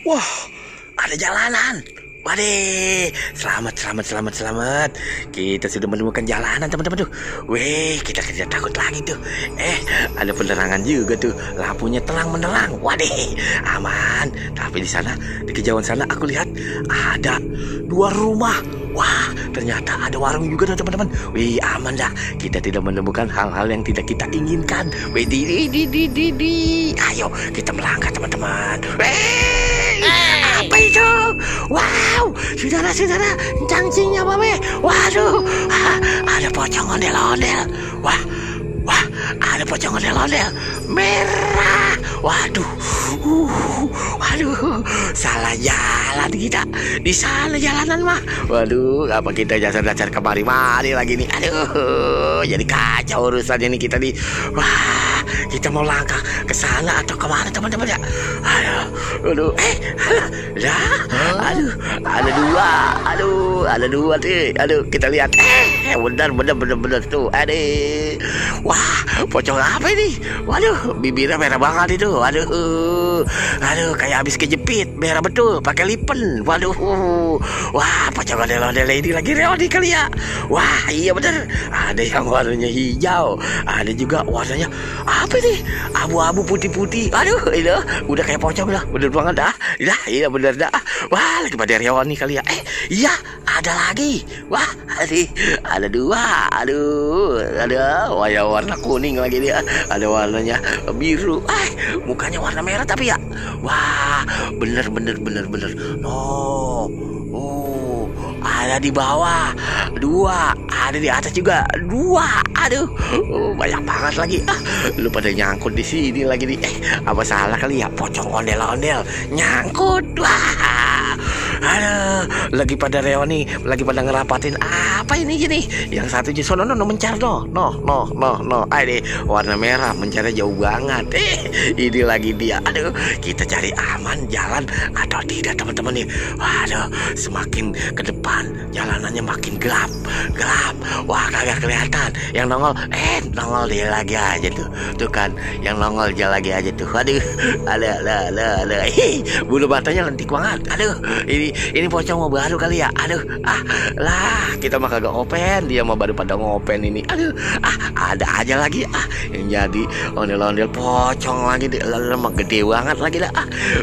Wah, ada jalanan. Waduh, selamat. Kita sudah menemukan jalanan, teman-teman tuh. Weh, kita tidak takut lagi tuh. Ada penerangan juga tuh. Lampunya terang menerang. Waduh, aman. Tapi di sana, di kejauhan sana aku lihat ada 2 rumah. Wah, ternyata ada warung juga tuh, teman-teman. Wih, aman dah. Kita tidak menemukan hal-hal yang tidak kita inginkan. Wih, ayo kita melangkah, teman-teman. Apa itu? Wow, saudara-saudara, cangcingnya apa be? Waduh, ada pocong ondel-ondel. Wah, ada pocong ondel-ondel merah. Waduh, salah jalan kita. Di sana jalanan mah. Waduh, apa kita dasar-dasar kemari-mari lagi nih? Aduh, jadi kacau urusannya nih kita nih. Wah, kita mau langkah ke sana atau kemana, teman-teman ya? Aduh, ada dua tuh. Aduh, kita lihat. Bener tuh. Aduh, wah, pocong apa ini? Waduh, bibirnya merah banget itu. Aduh, kayak habis kejepit. Merah betul, pakai lipen. Waduh, wah, pocong ondel-ondel ini lagi reoni kali ya. Wah, iya bener. Ada yang warnanya hijau, ada juga warnanya apa nih? Abu-abu putih-putih. Aduh, ini udah kayak pocong dah. Bener banget dah. Iya bener dah. Wah, lagi pada reoni kali ya. Iya, ada lagi. Wah, ada 2. Aduh, ada warna kuning lagi dia. Ada warnanya biru. Mukanya warna merah tapi ya. Wah, bener. Oh, ada di bawah 2, ada di atas juga 2. Aduh, banyak banget lagi. Lu pada nyangkut di sini lagi nih. Apa salah kali ya? Pocong ondel-ondel nyangkut. Wah, aduh, lagi pada reoni, lagi pada ngerapatin apa ini gini? Yang satu di sono mencar no. Ini warna merah mencarnya jauh banget. Ini lagi dia. Aduh, kita cari aman jalan atau tidak, teman-teman nih. Waduh, semakin ke depan jalanannya makin gelap. Wah, kagak kelihatan. Yang nongol dia lagi aja tuh. Tuh kan, yang nongol dia lagi aja tuh. Waduh, ada. Bulu matanya lentik banget. Aduh, ini pocong mau baru kali ya. Aduh, kita mah kagak open, dia mah baru pada ngopen ini. Aduh, ada aja lagi yang jadi ondel-ondel pocong lagi. Lemah gede banget lagi dah.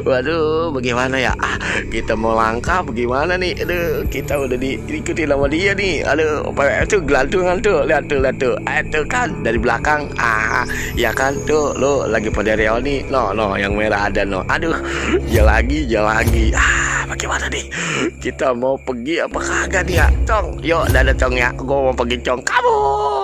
Waduh, bagaimana ya? Kita mau langkah bagaimana nih? Aduh, kita udah diikuti sama dia nih. Aduh, itu gelantungan tuh. Lihat tuh. Itu kan dari belakang. Ya kan tuh, lo lagi pada reoni. No, yang merah ada no. Aduh, jalan lagi. Bagaimana nih? Kita mau pergi apa kagak nih ya? Cong, yuk, dadah Cong ya. Gue mau pergi Cong. Kamu.